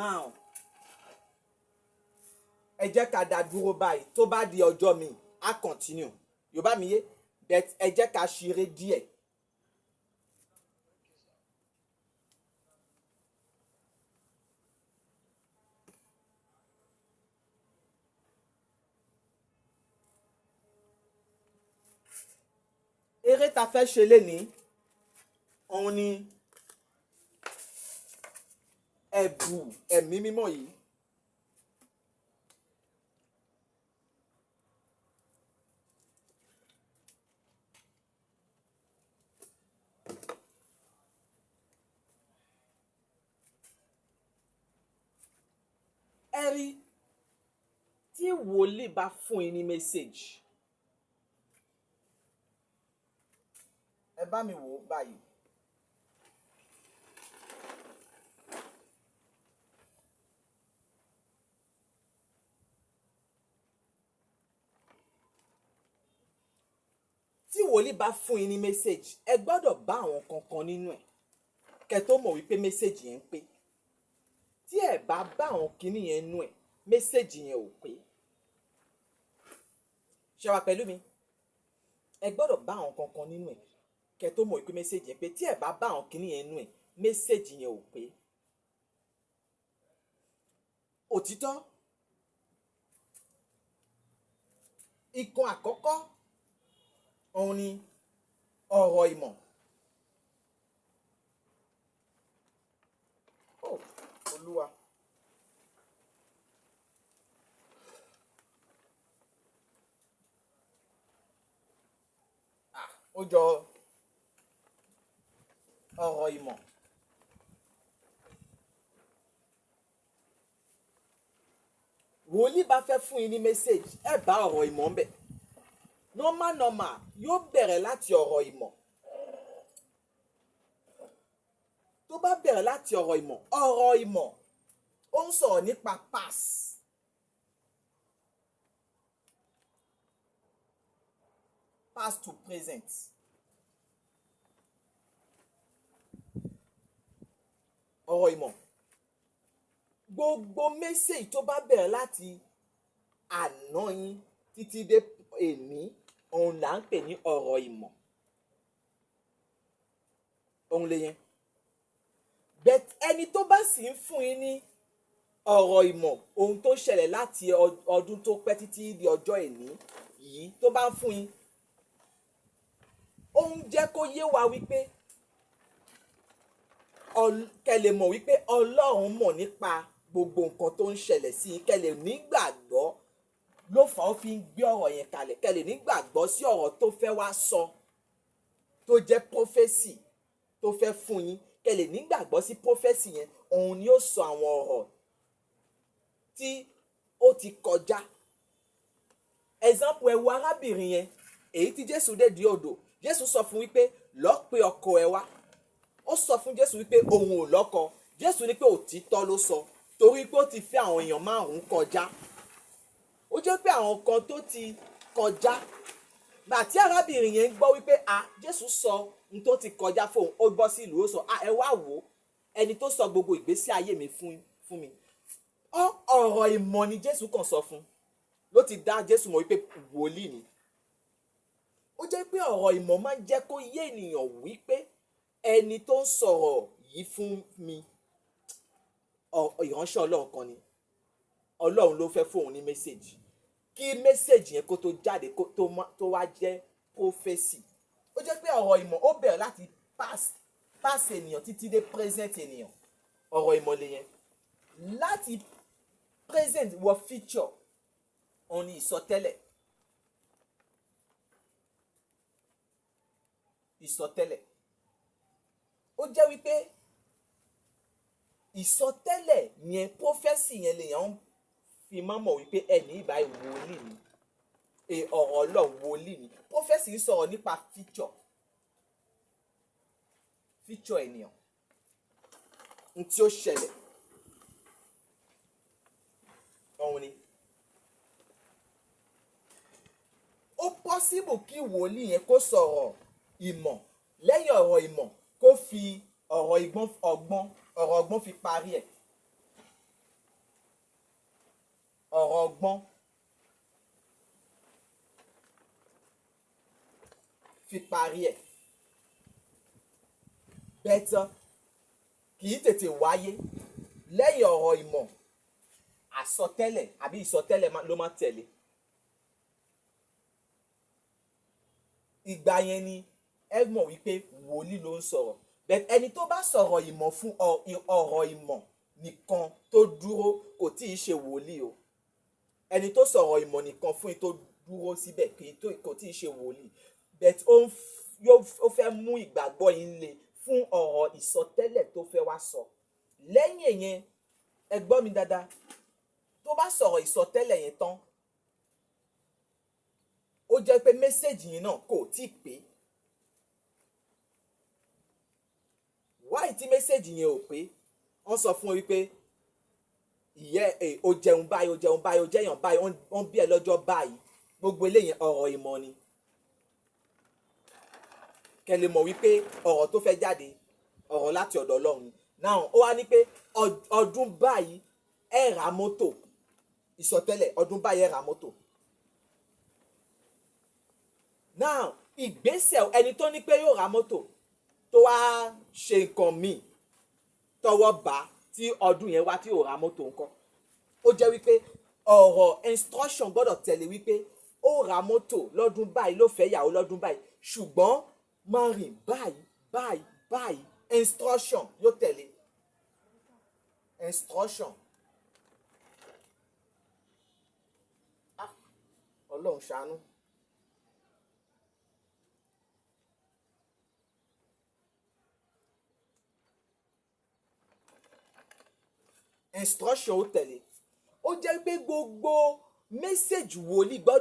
Now, ẹ jẹ́ ká dá dúró báyìí. Tó bá di ọjọ́ mi, á continue. Yorùbá mi yé, but ẹ jẹ́ ká ṣeré díẹ̀. Okay, sir. Eré ta fẹ́ ṣe lénìí, òun ni ẹ̀bù ẹ̀mí mímọ́ yìí. Ẹ rí tí wòlíì bá fún yín ní message, ẹ bá mi wò ó báyìí. Tí wòlíì bá fún yín ní message, ẹ gbọ́dọ̀ bá àwọn kankan nínú ẹ̀ kẹ́ tó mọ̀ wípé message yẹn ń pé. Tí ẹ bá bá àwọn kinní yẹn nú ẹ̀, message yẹn ò pé. Ṣé wà pẹ̀lú mi? Ẹ gbọ́dọ̀ bá àwọn kankan nínú ẹ̀ kẹ́ tó mọ̀ wípé message yẹn pé. Tí ẹ bá bá àwọn kinní yẹn nú ẹ̀, message yẹn ò pé. Òtítọ́ ìkan àkọ́kọ́, òun ni ọ̀rọ̀ ìmọ̀. Oh, Olúwa. Ah, ó jọ ọ̀rọ̀ ìmọ̀. Wòlíì bá fẹ́ fún yín ní message, ẹ bá ọ̀rọ̀ ìmọ̀ ń bẹ̀. Normal normal, yóò bẹ̀rẹ̀ láti ọ̀rọ̀ ìmọ̀. Tó bá bẹ̀rẹ̀ láti ọ̀rọ̀ ìmọ̀, ọ̀rọ̀ ìmọ̀ ó ń sọ̀rọ̀ nípa past, past to present. Ọ̀rọ̀ ìmọ̀, gbogbo message tó bá bẹ̀rẹ̀ láti àná yín títí dé èní, òun là ń pè ní ọ̀rọ̀ ìmọ̀. Òun lè yẹn. But ẹni tó bá sì ń fún yín ní ọ̀rọ̀ ìmọ̀, ohun tó ṣẹlẹ̀ láti ọdún tó pẹ́ títí di ọjọ́ èní yìí, tó bá ń fún yín, ó ń jẹ́ kó yé wa wípé kẹ́ lè mọ̀ wípé Ọlọ́run mọ̀ nípa gbogbo nǹkan tó ń ṣẹlẹ̀ sí i, kẹ́ lè nígbàgbọ́ ló fà ó fi ń gbé ọ̀rọ̀ yẹn kalẹ̀, kẹ́ lè nígbàgbọ́ sí ọ̀rọ̀ tó fẹ́ wá sọ, tó jẹ́ prophecy tó fẹ́ fún yín, kẹ́ lè nígbàgbọ́ sí prophecy yẹn. Òun ni ó sọ àwọn ọ̀rọ̀ tí ó ti kọjá. Example, ẹ wo arábìnrin yẹn, èyí tí Jésù dé di odò. Jésù sọ fún wípé, "Lọ pe ọkọ ẹ wá." Ó sọ fún Jésù wípé òun ò lọ́kọ. Jésù ní pé òtítọ́ ló sọ, torí pé ó ti fẹ́ àwọn èèyàn márùn-ún kọjá. Ó jẹ́ pé àwọn kan tó ti kọjá. Gbà tí arábìnrin yẹn ń gbọ́ wípé a Jésù sọ ohun tó ti kọjá fóun, ó bọ́ sí ìlú, ó sọ, "A, ẹ wá wò ó, ẹni tó sọ gbogbo ìgbésí ayé mi fún mi." Ọ̀rọ̀ ìmọ̀ ni Jésù kàn sọ fún, ló ti dá Jésù mọ̀ wípé wòlíì ni. Ó jẹ́ pé ọ̀rọ̀ ìmọ̀ máa ń jẹ́ kó yé ènìyàn wípé ẹni tó ń sọ̀rọ̀ yìí fún mi, ìránṣẹ́ Ọlọ́run kan ni, Ọlọ́run ló fẹ́ fóun ní message. Kí message yẹn kó tó jáde, kó tó wá jẹ́ prophecy. Ó jẹ́ pé ọ̀rọ̀ ìmọ̀, ó bẹ̀rẹ̀ láti past ènìyàn títí dé present ènìyàn. Ọ̀rọ̀ ìmọ̀ lè yẹn. Láti present wọ future, òun ni ìsọtẹ́lẹ̀. Ìsọtẹ́lẹ̀, ó jẹ́ wípé ìsọtẹ́lẹ̀ yẹn, prophecy yẹn, lèèyàn ń fi máa mọ̀ wípé ẹni ìbá wòlíì ni, ọ̀rọ̀ Ọlọ́run, wòlíì ni. Prophecy ń sọ̀rọ̀ nípa future ènìyàn, n tí ó ṣẹlẹ̀. Òun ni ó possible kí wòlíì yẹn kó sọ̀rọ̀ ìmọ̀, lẹ́yìn ọ̀rọ̀ ìmọ̀, kó fi ọ̀rọ̀ ìgbọ́n, ọgbọ́n, ọ̀rọ̀ ọgbọ́n fi parí ẹ̀. Ọ̀rọ̀ ọgbọ́n fi parí ẹ̀ bẹ́tán kì í tètè wáyé. Lẹ́yìn ọ̀rọ̀ ìmọ̀, àsọtẹ́lẹ̀ àbí ìsọtẹ́lẹ̀ ló máa tẹ̀lé. Ìgbà yẹn ni ẹ mọ̀ wípé wòlíì ló ń sọ̀rọ̀. But ẹni tó bá sọ̀rọ̀ ìmọ̀ fún ọ̀rọ̀ ìmọ̀ nìkan tó dúró, kò tí ì ṣe wòlíì o. Ẹni tó sọ̀rọ̀ ìmọ̀ nìkan fún tó dúró síbẹ̀, kò tí ì ṣe wòlíì, but ó fẹ́ mú ìgbàgbọ́ yín le fún ọ̀rọ̀ ìsọtẹ́lẹ̀ tó fẹ́ wá sọ lẹ́yìn yẹn. Ẹ gbọ́ mi dáadáa, tó bá sọ̀rọ̀ ìsọtẹ́lẹ̀ yẹn tán, ó jẹ́ pé message yẹn náà kò tí ì pé. Wáyé tí message yẹn ò pé, wọ́n sọ fún ọ wípé ìyẹ́ ẹ o jẹun báyìí, o jẹun báyìí, o jẹyàn báyìí, wọ́n bí ẹ lọ́jọ́ báyìí. Gbogbo eléyìí, ọ̀rọ̀ ìmọ̀ ni. Kẹ́ lè mọ̀ wípé ọ̀rọ̀ tó fẹ́ jáde, ọ̀rọ̀ láti ọ̀dọ̀ Ọlọ́run ni. Now, ó wá ní pé ọdún báyìí ẹ ra mọ́tò. Ìsọtẹ́lẹ̀ ọdún báyìí ẹ ra mọ́tò. Now, ìgbésẹ̀ ẹni tó ní pé yóò ra mọ́tò, tó wá ṣe nǹkan míì tọwọ́ bá, tí ọdún yẹn wá tí ò ra mọ́tò ńkọ́? Ó jẹ́ wípé ọ̀rọ̀ instruction gbọ́dọ̀ tẹ̀lé wípé ó ra mọ́tò lọ́dún báyìí, ló fẹ́ yàwó lọ́dún báyìí, ṣùgbọ́n máa rìn báyìí báyìí báyìí. Instruction yóò tẹ̀lé instruction. Ah, Ọlọ́run ṣàánú. Instruction ó tẹ̀lé. Ó jẹ́ pé gbogbo message wòlíì gbọ́dọ̀